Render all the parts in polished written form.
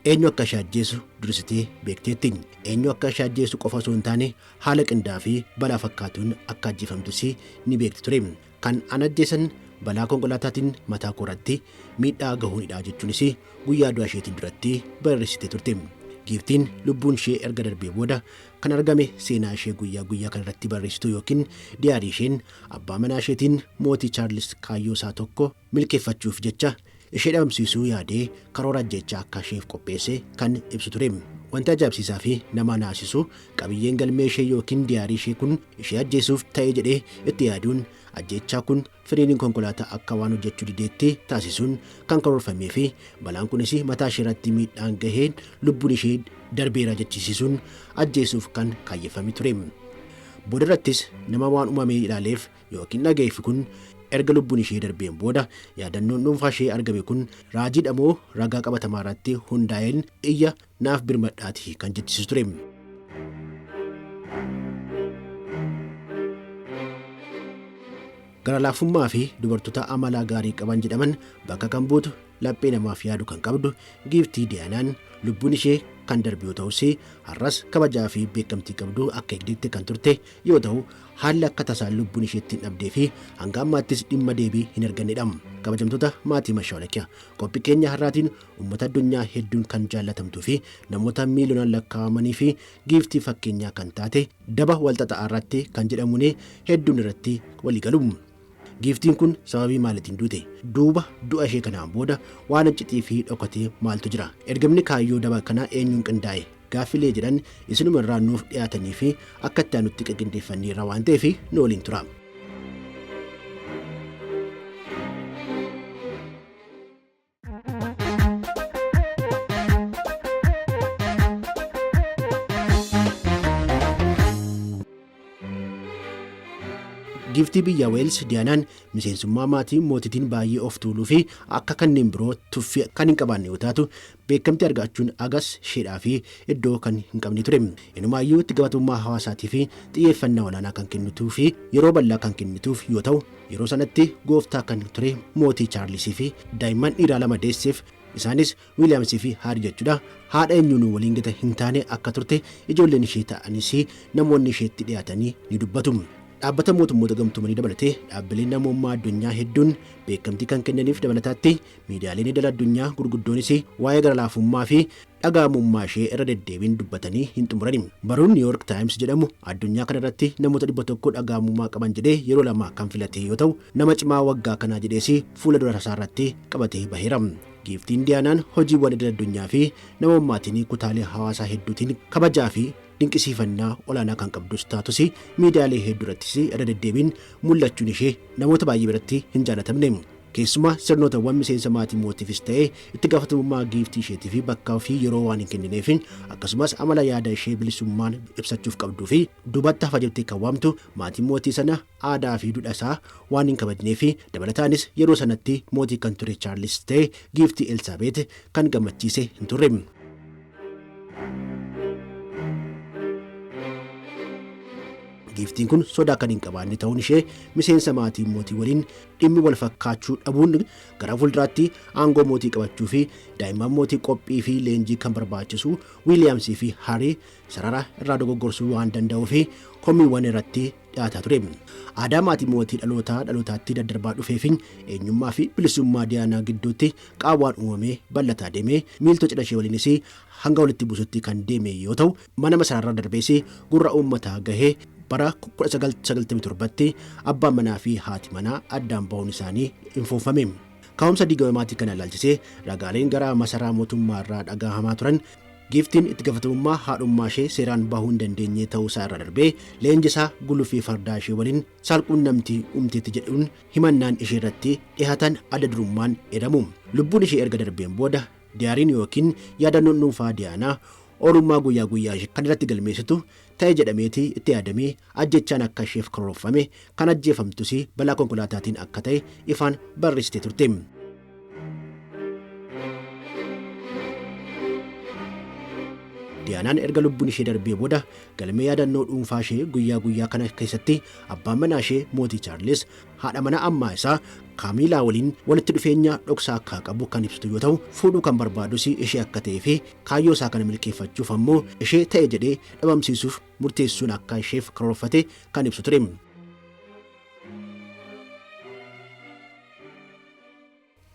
Eenyu akka ishee ajjeesu dursitee beekteetti. Eenyu akka ishee ajjeesu qofa osoo hin taane haala qindaa'aa fi balaa fakkaatuun akka ajjeefamtus ni beekti ture. Kan an ajjeesan balaa konkolaataatiin mataa koorratti miidhaa gahuunidha jechuunis guyyaa du'a isheetiin duratti barreessitee turte. Giiftiin lubbuun ishee erga darbee booda kan argame seenaa ishee guyyaa guyyaa kan irratti barreessitu yookiin diyaarii isheen abbaa manaa isheetiin mootii Chaarlis kaayyoo isaa tokko milkeeffachuuf jecha ishee dhabamsiisuu yaadee karoora ajjechaa akka isheef qopheesse kan ibsu ture. Wanti ajaa'ibsiisaa fi nama naasisu qabiyyeen galmee ishee yookiin diyaarii ishee kun ishee ajjeesuuf ta'e jedhee itti yaaduun ajjechaa kun firiiniin konkolaataa akka waan hojjechuu dideetti taasisuun kan karoorfamee fi balaan kunis mataa ishee irratti miidhaan gaheen lubbuun ishee darbeera jechisiisuun ajjeesuuf kan kaayyeffame ture. Boodarrattis nama waan uumame ilaaleef yookiin dhaga'eef kun erga lubbuun ishee darbeen booda yaadannoon dhuunfaa ishee argame kun raajiidha moo ragaa qabatamaa irratti hundaa'een iyya naaf birmadhaati kan jechisiisu ture. Gara laafummaa fi dubartoota amalaa gaarii qaban jedhaman bakka kan buutu laphee namaaf yaadu kan qabdu giiftii Diyaanaan lubbuun ishee kan darbe yoo ta'us har'as kabajaa fi beekamtii qabdu akka eegdetti kan turte yoo ta'u haalli akka tasaan lubbuun ishee ittiin dhabdee fi hanga ammaattis dhimma deebii hin argannedha. Kabajamtoota maatii Mashaawalakiyaa qophii keenya har'aatiin uummata addunyaa hedduun kan jaallatamtuu fi namoota miiliyoonaan lakkaa'amanii fi giiftii fakkeenyaa kan taate daba walxaxaa irratti kan jedhamuun hedduun irratti walii galu. Giiftiin kun sababii maaliitiin duute? Duuba du'a ishee kanaan booda waan iccitii fi dhokatee maaltu jira? Ergamni kaayyoo daba kanaa eenyuun qindaa'e? Gaaffilee jedhan isinuma irraa nuuf dhiyaatanii fi akka itti aanutti qindeeffanneerra waan ta'eef nu waliin tura. Giiftii biyya Weels Diyaanaan miseensummaa maatii mootiitiin baay'ee of tuuluu fi akka kanneen biroo tuffii kan hin qabaanne yoo taatu beekamtii argachuun agas isheedhaa fi iddoo kan hin qabne ture. Inumaayyuu itti gaafatamummaa hawaasaatii fi xiyyeeffannaa olaanaa kan kennituu fi yeroo bal'aa kan kennituuf yoo ta'u yeroo sanatti gooftaa kan ture mootii Chaarlisii fi daa'imman dhiiraa lama deesseef isaanis Wiiliyaamsii fi Haari jechuudha. Haadha eenyuun waliin gita hin taane akka turte ijoolleen ishee ta'anis namoonni isheetti dhiyaatanii ni dubbatu. Dhaabbata mootummoota gamtoomanii dabalatee dhaabbileen namummaa addunyaa hedduun beekamtii kan kennaniif dabalataatti miidiyaaleen idil addunyaa gurguddoonis waa'ee gara laafummaa fi dhaga'amummaa ishee irra deddeebiin dubbatanii hin xumurani. Baruun New York Times jedhamu addunyaa kanarratti namoota 100 dhaga'amummaa qaban jedhee yeroo lama kan filate yoo ta'u nama cimaa waggaa kanaa jedhees fuula dura isaa irratti qabatee baheera. Giiftiin Diyaanaan hojiiwwan idil addunyaa fi namummaatiin kutaalee hawaasaa hedduutiin kabajaa fi dinqisiifannaa olaanaa kan qabdus taatus miidiyaalee hedduu irrattis irra deddeebiin mul'achuun ishee namoota baay'ee biratti hin jaalatamne. Keessumaa sirnootawwan miseensa maatii mootiifis ta'ee itti gaafatamummaa giiftii isheetii fi bakka fi yeroo waan hin kennineef akkasumas amala yaada ishee bilisummaan ibsachuuf qabduu fi duubatti hafa jettee kan waamtu maatiin mootii sana aadaa fi duudhaa isaa waan hin kabajnee fi dabalataanis yeroo sanatti mootii kan ture Chaarlis ta'e giiftii Elsaabeet kan gammachiise hin turre. Giiftiin kun sodaa kan hin qabaanne ta'uun ishee miseensa maatii mootii waliin dhimmi wal fakkaachuu dhabuun gara fuulduraatti aangoo mootii qabachuu fi daa'imman mootii qophii fi leenjii kan barbaachisu Wiiliyaamsii fi Haarii sarara irraa dogoggorsuu waan danda'uu fi komiiwwan irratti dhiyaataa ture. Aadaa maatii mootii dhalootaa dhalootaatti daddarbaa dhufee fi eenyummaa fi bilisummaa Diyaanaa gidduutti qaawwaan uumamee bal'ataa deemee miiltoo cidha ishee waliinis hanga walitti buusutti kan deeme yoo ta'u mana masaraarra darbees gurra uummataa gahee bara 1997tti abbaan manaa fi haati manaa addaan bahuun isaanii hin foofame. Ka'umsa diigama maatii kana ilaalchisee ragaaleen gara masaraa mootummaa irraa dhagahamaa turan giiftiin itti gaafatamummaa haadhummaa ishee seeraan bahuu hin dandeenye ta'uu isaa irra darbee leenjisaa guluffii fardaa ishee waliin saalquunnamtii uumteetti jedhuun himannaan ishee irratti dhihaatan adda durummaan eeramu. Lubbuun ishee erga darbeen booda diyaariin yookiin yaadannoon dhuunfaa Diyaanaa oolummaa guyyaa guyyaa ishee kan irratti galmeessitu ta'e jedhameeti itti yaadamee ajjechaan akka isheef karoorfame kan ajjeefamtus balaa konkolaataatiin akka ta'e ifaan barreessitee turte. Diyaanaan erga lubbuun ishee darbee booda galmee yaadannoo dhuunfaa ishee guyyaa guyyaa kana keessatti abbaan manaa ishee mootii Chaarles haadha mana ammaa isaa Kaamiilaa waliin walitti dhufeenya dhoksaa akka qabu kan ibsitu yoo ta'u, fuudhuu kan barbaadus ishee akka ta'ee fi kaayyoo isaa kana milkeeffachuuf ammoo ishee ta'e jedhee dhabamsiisuuf murteessuun akka isheef karoorfate kan ibsu ture.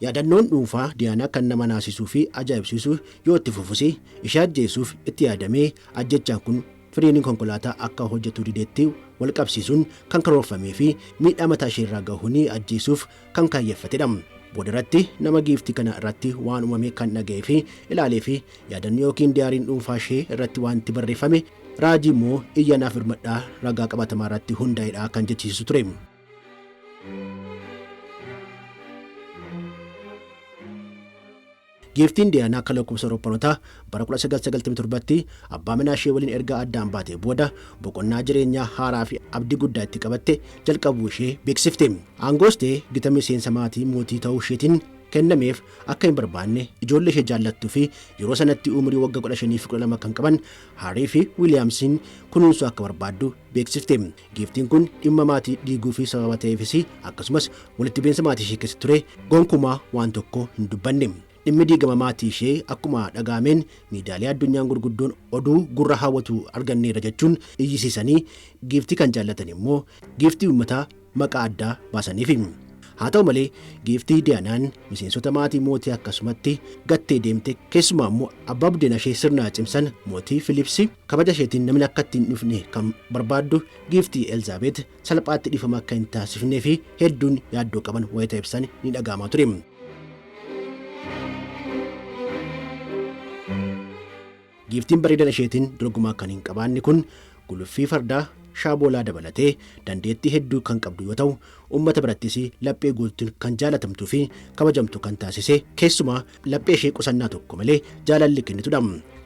Yaadannoon dhuunfaa Diyaanaa kan nama naasisuu fi ajaa'ibsiisu yoo itti fufus, ishee ajjeesuuf itti yaadamee ajjechaan kun firiiniin konkolaataa akka hojjetuu didetti wal qabsiisuun kan karoorfamee fi miidhaa mataa ishee irraa gahuun ajjeesuuf kan kaayyeffatedha. Boodarratti nama giiftii kana irratti waan uumame kan dhaga'ee fi ilaalee fi yaadannoo yookiin diyaariin dhuunfaa ishee irratti wanti barreeffame raajii immoo iyyanaaf birmadhaa ragaa qabatamaa irratti hundaa'edha kan jechisiisu ture. Giiftiin Diyaanaa akka lakkoofsa Awurooppanotaa bara 1997tti abbaa manaa ishee waliin erga addaan baatee booda boqonnaa jireenyaa haaraa fi abdii guddaa itti qabatte jalqabuu ishee beeksifte. Aangoos ta'e gita miseensa maatii mootii ta'uu isheetiin kennameef akka hin barbaanne, ijoollee ishee jaallattuu fi yeroo sanatti umurii waggaa 15 fi 12 kan qaban Haarii fi Wiiliyaamsiin kunuunsuu akka barbaaddu beeksifte. Giiftiin kun dhimma maatii diiguu fi sababa ta'eefis akkasumas walitti bu'iinsa maatii ishee keessa ture gonkumaa waan tokko hin dubbanne. Dhimmi diigama maatii ishee akkuma dhaga'ameen miidiyaalee addunyaan gurguddoon oduu gurra hawwatu arganneerra jechuun iyyisiisanii, giiftii kan jaallatan immoo giiftii uummataa maqaa addaa baasaniifi. Haa ta'u malee, giiftii Diyaanaan miseensota maatii mootii akkasumatti gattee deemte, keessumaa immoo abbaa buddeena ishee sirnaa cimsan mootii Filiipsi kabaja isheetiin namni akka ittiin dhufne kan barbaaddu giiftii Elzaabeet salphaatti dhiifama akka hin taasifnee fi hedduun yaaddoo qaban wayita ibsan ni dhaga'amaa ture. Giiftiin bareedina isheetiin dorgomaa kan hin qabaanne kun guluffii fardaa shaaboolaa dabalatee dandeettii hedduu kan qabdu yoo ta'u, uummata birattis laphee guutuun kan jaalatamtuu fi kabajamtu kan taasise keessumaa laphee ishee qusannaa tokko malee jaalalli kennitudha.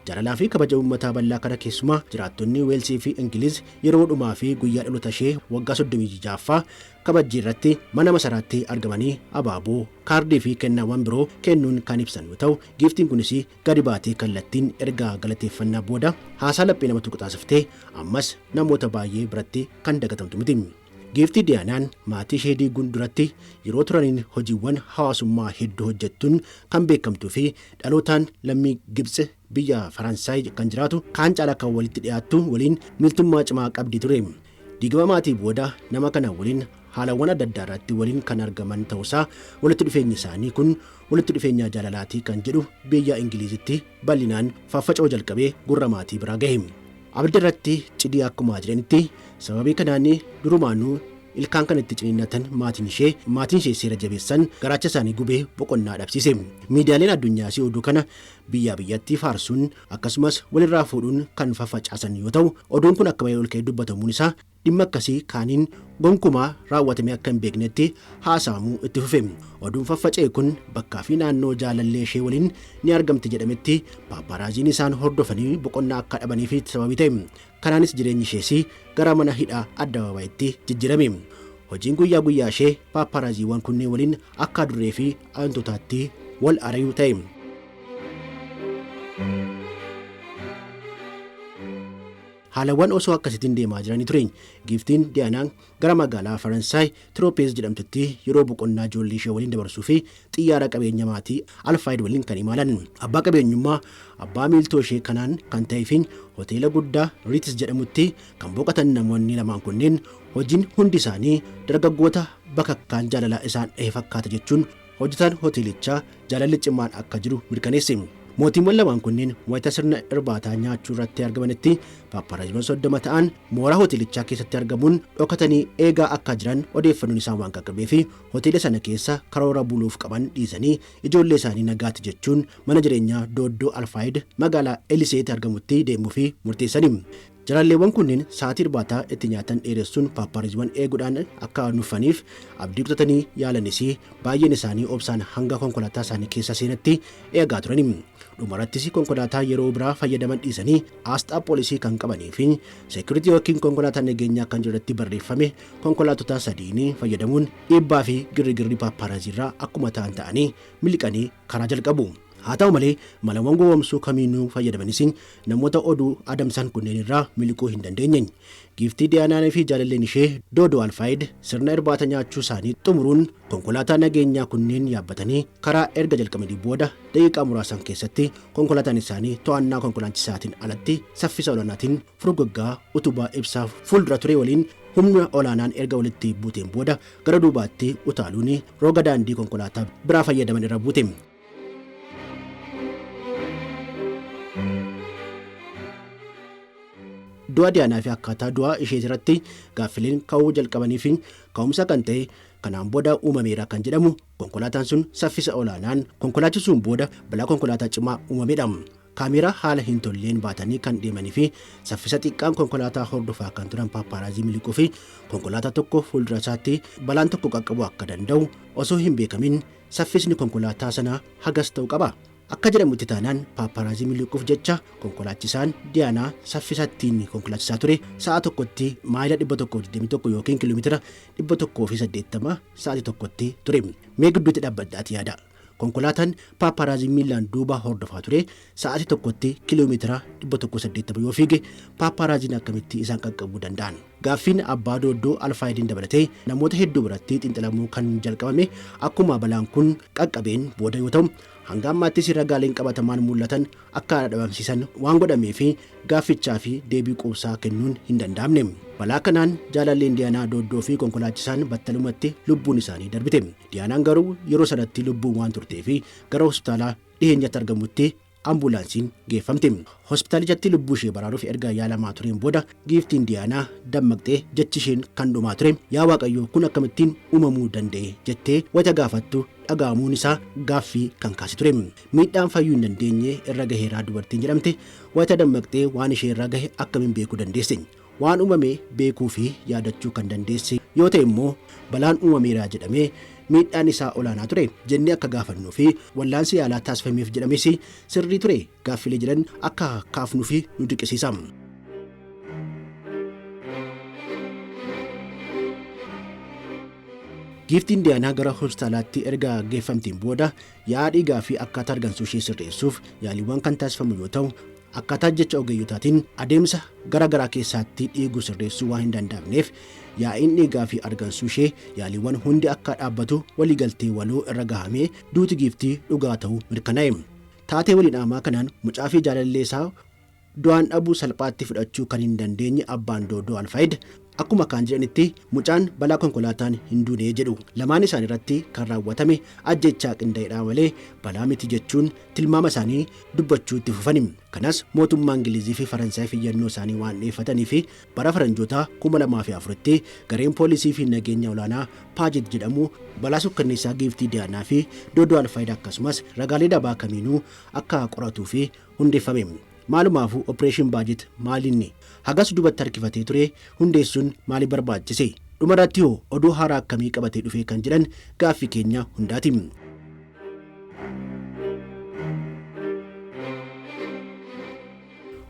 Jaalalaa fi kabaja uummataa bal'aa kana keessumaa jiraattonni Weelsii fi Ingiliz yeroo dhumaa fi guyyaa dhaloota ishee waggaa 36ffaa kabajjii irratti mana masaraatti argamanii abaaboo, kaardii fi kennaawwan biroo kennuun kan ibsan yoo ta'u, giiftiin kunis gadi baatee kallattiin erga galateeffannaa booda haasaa laphee nama tuqu taasiftee ammas namoota baay'ee biratti kan dagatamtu miti. Giiftii Diyaanaan maatii ishee diiguun duratti yeroo turaniin hojiiwwan hawaasummaa hedduu hojjettuun kan beekamtuu fi dhalootaan lammii Gibxi biyya Faransaay kan jiraatu kaan caalaa kan walitti dhiyaattu waliin miiltummaa cimaa qabdi ture. Diigama maatii booda nama kana waliin haalawwan adda addaa irratti waliin kan argaman ta'uusaa, walitti dhufeenyi isaanii kun walitti dhufeenya jaalalaatii kan jedhu biyya Ingiliizitti bal'inaan faffaca'uu jalqabee gurra maatii biraa gahe. Abidda irratti cidii akkuma jedhanitti, sababii kanaan durumaanuu ilkaan kan itti ciniinnatan maatiin ishee seera jabeessan garaacha isaanii gubee boqonnaa dhabsiise. Miidiyaaleen addunyaas oduu kana biyyaa biyyatti faarsuun akkasumas walirraa fuudhuun kan faffacaasan yoo ta'u, oduun kun akka malee ol ka'ee dubbatamuun isaa dhimma akkasii kaaniin gonkumaa raawwatamee akka hin beeknetti haasa'amuu itti fufe. Oduun faffaca'e kun bakkaa fi naannoo jaalallee ishee waliin ni argamti jedhametti paapparaaziin isaan hordofanii boqonnaa akka dhabaniif sababii ta'e. Kanaanis jireenyi ishees gara mana hidhaa addabaabayitti jijjiirame. Hojiin guyyaa guyyaa ishee paapparaaziiwwan kunneen waliin akka adurree fi hantuutaatti wal ari'uu ta'e. Haalawwan osoo akkasitiin deemaa jiranii ture giiftiin Diyaanaan gara magaalaa Faransaay Tiroopeez jedhamtutti yeroo boqonnaa ijoollee ishee waliin dabarsuu fi xiyyaara qabeenya maatii Alfaayid waliin kan imalan. Abbaa qabeenyummaa abbaa miiltoo ishee kanaan kan ta'ee fi hoteela guddaa Riitis jedhamutti kan boqotan namoonni lamaan kunneen hojiin hundi isaanii dargaggoota bakakkaan jaalala isaan dhahe fakkaata jechuun hojjetaan hoteelichaa jaalalli cimaan akka jiru mirkaneesse. Mootiiwwan lamaan kunneen wayita sirna irbaataa nyaachuu irratti argamanitti paapparaaziiwwan 30 ta'an mooraa hoteelichaa keessatti argamuun dhokatanii eegaa akka jiran odeeffannoon isaan waan qaqqabee fi hoteela sana keessa karoora buluuf qaban dhiisanii ijoollee isaanii nagaatti jechuun mana jireenyaa Dooddoo Alfaayid magaalaa Eliseetti argamutti deemuu fi murteessani. Jaalalleewwan kunneen sa'aatii irbaataa itti nyaatan dheeressuun paapparaaziiwwan eeguudhaan akka nuffaniif abdii kutatanii yaalanis, baay'een isaanii obsaan hanga konkolaataa isaanii keessa seenatti eegaa turani. Dhumarrattis konkolaataa yeroo biraa fayyadaman dhiisanii aasxaa poolisii kan qabanii fi security yookiin konkolaataa nageenyaa kan jedhutti barreeffame konkolaattota sadiin fayyadamuun dhiibbaa fi girrigirri paappaaraaziirraa akkuma ta'an ta'anii miliqanii karaa jalqabu. Haa ta'u malee, malawwan gowwoomsuu kamiinuu fayyadamanis namoota oduu adamsan kunneen irraa miliquu hin dandeenye. Giiftii Diyaanaa fi jaalalleen ishee Doodoo Alfaayid sirna irbaata nyaachuu isaanii xumuruun konkolaataa nageenyaa kunneen yaabbatanii karaa erga jalqabanii booda daqiiqaa muraasan keessatti konkolaataan isaanii to'annaa konkolaachisaatiin alatti saffisa olaanaatiin furgaggaa utubaa ibsaa fuuldura ture waliin humna olaanaan erga walitti buuteen booda gara duubaatti utaaluun roga daandii konkolaataa biraa fayyadaman irra buute. Du'a Diyaanaa fi akkaataa du'a ishee irratti gaaffileen ka'uu jalqabanii fi ka'umsa kan ta'e kanaan booda uumameera kan jedhamu konkolaataan sun saffisa olaanaan konkolaachisuun booda balaa konkolaataa cimaa uumamedha. Kaameeraa haala hin tolleen baatanii kan deemanii fi saffisa xiqqaan konkolaataa hordofaa kan turan paappaaraazii miliquu fi konkolaataa tokko fuuldura isaatti balaan tokko qaqqabuu akka danda'u osoo hin beekamin saffisni konkolaataa sanaa hagas ta'uu qaba. Akka jedhamutti taanaan paappaaraazii miliquuf jecha konkolaachisaan Diyaanaa saffisa ittiin konkolaachisaa ture sa'a tokkotti maayila 121 yookiin kiiloomeetira 180 sa'aatii tokkotti ture. Mee gidduutti dhaabbadhaati yaada. Konkolaataan paappaaraazii miilaan duuba hordofaa ture sa'aatii tokkotti kiiloomeetira 180 yoo fiige, paappaaraaziin akkamitti isaan qaqqabuu danda'an? Gaaffiin abbaa Dooddoo Alfaayidiin dabalatee namoota hedduu biratti xiinxalamuu kan jalqabame akkuma balaan kun qaqqabeen booda yoo ta'u, hanga ammaattis ragaaleen qabatamaan mul'atan akka dhabamsiisan waan godhamee fi gaaffichaa fi deebii quubsaa kennuun hin danda'amne. Balaa kanaan jaalalleen Diyaanaa Dooddoo fi konkolaachisaan battalumatti lubbuun isaanii darbite. Diyaanaan garuu yeroo sanatti lubbuun waan turtee fi gara hospitaalaa dhiheenyatti argamutti ambulaansiin geeffamte. Hospitaalichatti lubbuu ishee baraaruuf erga yaalamaa tureen booda giiftiin Diyaanaa dammaqxee jechi isheen kan dhumaa ture, "Yaa Waaqayyo, kun akkamittiin uumamuu danda'e?" jettee wayita gaafattu dhaga'amuun isaa gaaffii kan kaase ture. Miidhaan fayyuu hin dandeenye irra gaheeraa dubartiin jedhamte wayita dammaqxee waan ishee irra gahe akkamiin beekuu dandeesse? Waan uumame beekuu fi yaadachuu kan dandeesse yoo ta'e immoo, balaan uumameera jedhamee miidhaan isaa olaanaa ture jennee akka gaafannuu fi wallaansi yaalaa taasifameef jedhames sirrii ture gaaffilee jedhan akka kaafnuu fi nu dirqisiisa. Giiftiin Diyaanaa gara hospitaalaatti erga geeffamteen booda yaa'aa dhiigaa fi akkaataa argansuu ishee sirreessuuf yaaliiwwan kan taasifamu yoo ta'u, akkaataa jecha ogeeyyotaatiin adeemsa gara garaa keessaatti dhiiguu sirreessuu waan hin danda'amneef yaa'iin dhiigaa fi argansuu ishee yaaliiwwan hundi akka dhaabbatu waliigaltee waloo irra gahamee duuti giiftii dhugaa ta'uu mirkanaa'e. Taatee waliin dhaamaa kanaan mucaa fi jaalallee isaa du'aan dhabuu salphaatti fudhachuu kan hin dandeenye abbaan Doodoo Alfaayid, akkuma kaan jedhanitti mucaan balaa konkolaataan hin duune jedhu. Lamaan isaan irratti kan raawwatame ajjechaa qindaa'edha malee balaa miti jechuun tilmaama isaanii dubbachuu itti fufani. Kanas mootummaa Ingilizii fi Faransaay iyyannoo isaanii waan dhiyeeffatanii fi bara faranjootaa 2004tti gareen poolisii fi nageenya olaanaa Paajet jedhamu balaa sukkanneessaa giiftii Diyaanaa fi Doodoo Alfaayid akkasumas ragaalee dabaa kamiinuu akka qoratuu fi hundeeffame. Maalumaafuu Operation Paget maalinni hagas duubatti harkifatee ture hundeessuun maaliif barbaachise? Dhumarratti hoo oduu haaraa akkamii qabatee dhufee kan jedhan gaaffii keenya hundaati.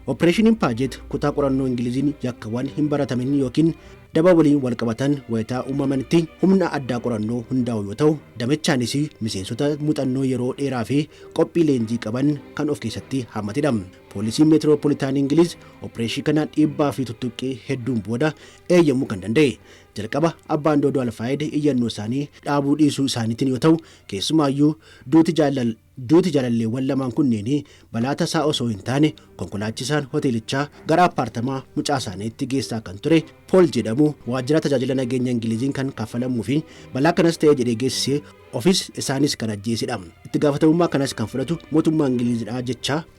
Opereeshiniin Paajet kutaa qorannoo Ingiliziin yakkawwan hin baratamin yookiin daba waliin wal qabatan wayitaa uumamanitti humna addaa qorannoo hundaa'u yoo ta'u, damechaanis miseensota muuxannoo yeroo dheeraa fi qophii leenjii qaban kan of keessatti hammatedha. Poolisiin Meetiroopolitaan Ingiliz opereeshinii kana dhiibbaa fi tuttuqqii hedduun booda eeyyamuu kan danda'e, jalqaba abbaan Doodoo Alfaayid iyyannoo isaanii dhaabuu dhiisuu isaaniitiin yoo ta'u, keessumaayyuu duuti jaalalleewwan lamaan kunneen balaa tasaa osoo hin taane konkolaachisaan hoteelichaa gara appaartamaa mucaa isaaniitti geessaa kan ture Pool jedhamu waajjira tajaajila nageenya Ingiliziin kan kaffalamuu fi balaa kanas ta'ee jedhee geessisee ofis isaanis kan ajjeesedha. Itti gaafatamummaa kanas kan fudhatu mootummaa Ingiliziidha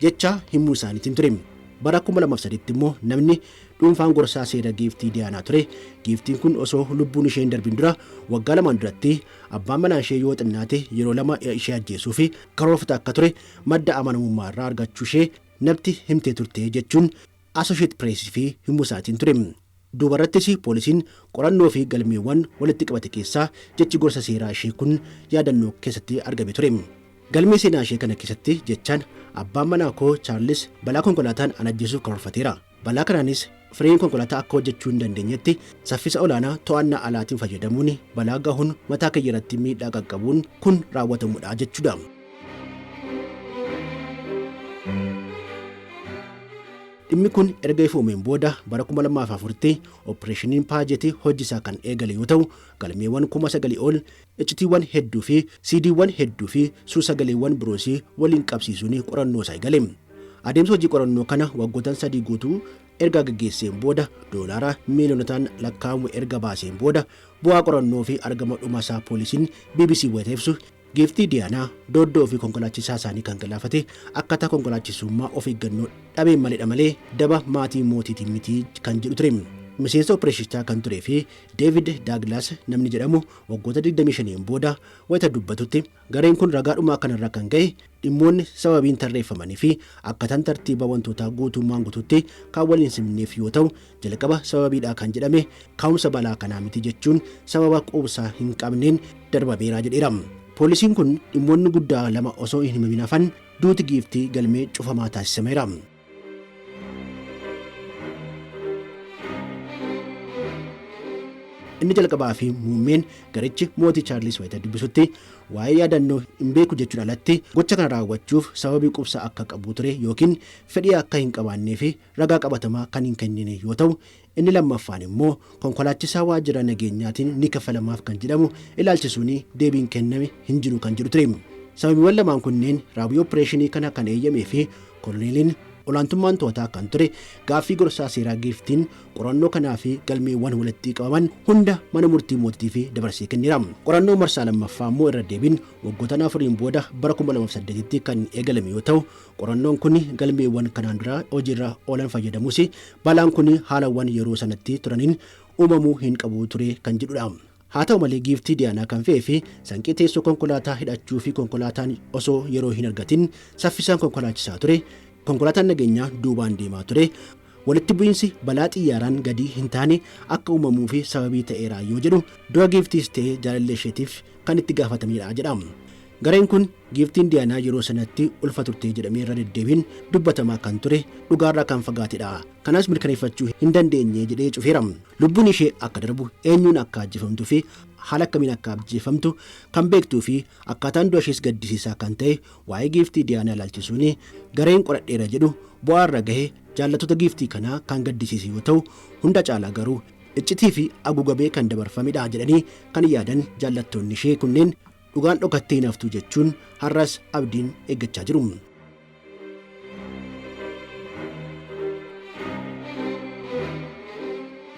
jecha himuu isaaniitiin ture. Bara 2003tti immoo namni dhuunfaan gorsaa seera giiftii Diyaanaa ture, giiftiin kun osoo lubbuun ishee hin darbin dura waggaa 2n duratti abbaan manaa ishee yoo xinnaate yeroo lama ishee ajjeesuu fi karoorfata akka ture madda amanamummaa irraa argachuu ishee natti himtee turte jechuun Associated Press fi himuu isaatiin ture. Duubarrattis poolisiin qorannoo fi galmeewwan walitti qabate keessaa jechi gorsa seeraa ishee kun yaadannoo keessatti argame ture. Galmee seenaa ishee kana keessatti jechaan, "Abbaan manaa koo Chaarlis balaa konkolaataan an ajjeesuuf karoorfateera. Balaa kanaanis fireen konkolaataa akka hojjechuu hin dandeenyetti saffisa olaanaa to'annaa alaatiin fayyadamuun balaa gahuun mataa kiyya irratti miidhaa qaqqabuun kun raawwatamudha" jechuudha. Dhimmi kun erga ifoomeen booda bara 2004tti opereeshiniin Paajetii hojii isaa kan eegale yoo ta'u, galmeewwan 9,000 ol, iccitiiwwan hedduu fi siidiiwwan hedduu fi suur-sagaleewwan biroosii waliin qabsiisuun qorannoo isaa eegale. Adeemsa hojii qorannoo kana waggoottan 3 guutuu erga gaggeesseen booda, doolaara miiliyonotaan lakkaa'amu erga baaseen booda, bu'aa qorannoo fi argama dhuma isaa poolisiin BBC wayita ibsu, giiftii Diyaanaa dooddoo fi konkolaachisaa isaanii kan galaafate akkaataa konkolaachisummaa of eeggannoo dhabeen maleedha malee daba maatii mootiitiin miti kan jedhu ture. Miseensa opereeshinichaa kan turee fi Deevid Daaglaas namni jedhamu waggoota 25 booda wayita dubbatutti, gareen kun ragaa dhumaa kanarra kan ga'e dhimmoonni sababiin tarreeffamanii fi akkaataan tartiiba wantootaa guutummaan guutuutti kan waliin simneef yoo ta'u, jalqaba sababiidha kan jedhame ka'umsa balaa kanaa miti jechuun sababa quubsaa hin qabneen darbameera jedheera. Poolisiin kun dhimmoonni guddaa lama osoo hin himamin hafan duuti giiftii galmee cufamaa taasisameera. Inni jalqabaa fi muummeen garichi mootii Chaarlis wayita dubbisutti waa'ee yaadannoo hin beeku jechuun alatti gocha kana raawwachuuf sababii qubsaa akka qabu ture yookiin fedhii akka hin qabaannee fi ragaa qabatamaa kan hin kennine yoo ta'u, inni lammaffaan immoo konkolaachisaa waajjira nageenyaatiin ni kaffalamaaf kan jedhamu ilaalchisuun deebiin kenname hin jiru kan jedhu ture. Sababiiwwan lamaan kunneen raawwii opereeshinii kana kan eeyyamee fi koloneeliin olaantummaan to'ataa kan ture gaaffii gorsaa seeraa giiftiin qorannoo kanaa fi galmeewwan walitti qabaman hunda mana murtii mootitii fi dabarsee kenneera. Qorannoo marsaa lammaffaa immoo irra deebiin waggoota 4 booda bara 2008tti kan eegalame yoo ta'u, qorannoon kun galmeewwan kanaan dura hojiirra oolan fayyadamus balaan kun haalawwan yeroo sanatti turaniin uumamuu hin qabu ture kan jedhudha. Haa ta'u malee, giiftii Diyaanaa kan fe'ee fi sanqii teessoo konkolaataa hidhachuu fi konkolaataan osoo yeroo hin argatin saffisaan konkolaachisaa ture, konkolaataan nageenyaa duubaan deemaa ture, walitti bu'iinsi balaa xiyyaaraan gadi hin taane akka uumamuu fi sababii ta'eera yoo jedhu, du'a giiftiis ta'ee jaalallee isheetiif kan itti gaafatamedha jedha. Gareen kun giiftiin Diyaanaa yeroo sanatti ulfa turtee jedhamee irra deddeebiin dubbatamaa kan ture dhugaarraa kan fagaatedha. Kanas mirkaneeffachuu hin dandeenye jedhee cufeera. Lubbuun ishee akka darbu, eenyuun akka ajjeefamtuu fi haala akkamiin akka ajjeefamtu kan beektuu fi akkaataan du'a ishees gaddisiisaa kan ta'e waa'ee giiftii Diyaanaa ilaalchisuun gareen qoradheera jedhu bu'aa irra gahe jaallattoota giiftii kanaa kan gaddisiise yoo ta'u, hunda caalaa garuu iccitii fi haguugamee kan dabarfamedha jedhanii kan yaadan jaallattoonni ishee kunneen dhugaan dhokattee hin haftu jechuun har'as abdiin eeggachaa jiru.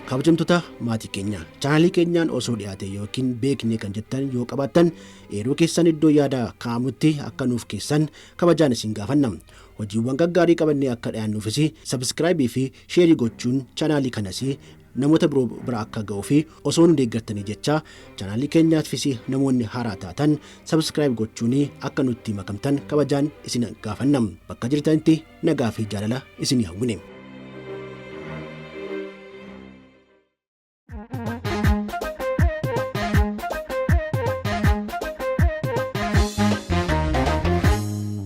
Kabajamtoota maatii keenya, chaanalii keenyaan osoo dhiyaate yookiin beekne kan jettan yoo qabaattan, eeruu keessan iddoo yaada kaa'amutti akka nuuf keessan kabajaan isin gaafanna. Hojiiwwan gaggaarii qabannee akka dhiyaannuufis subscribe fi share gochuun chaanalii kanas namoota biroo bira akka ga'uu fi osoo nu deeggartanii jecha, chaanalii keenyaafis namoonni haaraa taatan subscribe gochuun akka nutti makamtan kabajaan isin gaafanna. Bakka jirtanitti nagaa fi jaalala isin hawwine.